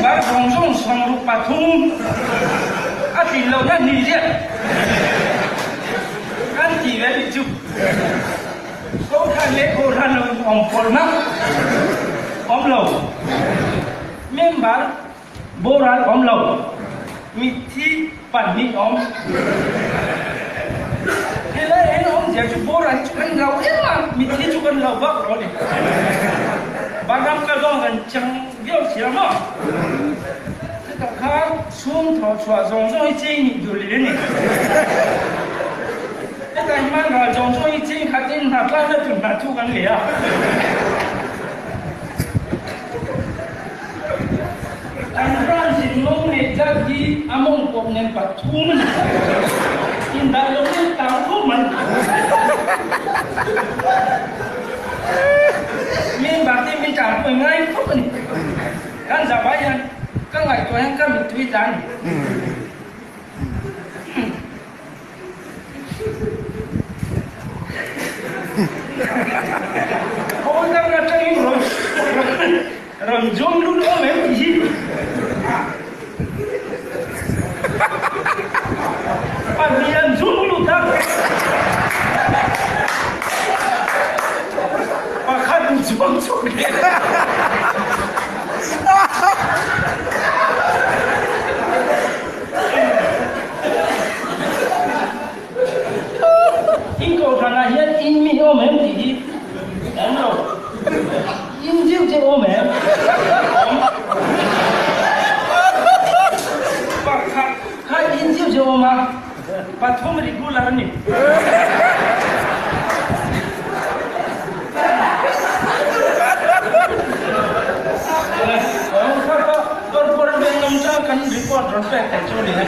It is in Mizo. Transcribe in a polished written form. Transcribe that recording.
Member zawng zawng 63 a tlin lohna hnih ziah kan tih ve nih chu. Kohhran leh kohhran lo in awm pawlhna awm lo. Member boral awm lo. Mitthi pahnih awm. Helai ah hian awmzia chu boral hi chu kan lo em a, mitthi chu kan lo vak lo a ni. Vanram kal dawn kan chang viau si a maw? Chutah khan chhung thawh chhuah zawng zawng hi cheng nih duh leh a ni. Hetah hian ral zawng zawng hi cheng khatin hna tlakna tur hna thu kan leh a. An branch in mawng leh zat hi a mawng pawp nen pathum a ni. Indah lo nen tang khawp mai. Member te min tang pawh i ngai khawp a ni. Kan zah ah hian ka ngaihtuah hian ka mittui tla a ni. Khawi dang atangin rawn rawn zawm lut awm em tih hi pahnih an zawm lut a, pakhat an zawm chhuak leh. In kohhranah hian in mi awm em tih hi awm lo. In deuh te awm em? Awm. Pakhat kha in deuh te awm a, pathum regular a ni. Awm kha kha Corporal Veng Lamchang kan report rawn pek theih chu a ni e.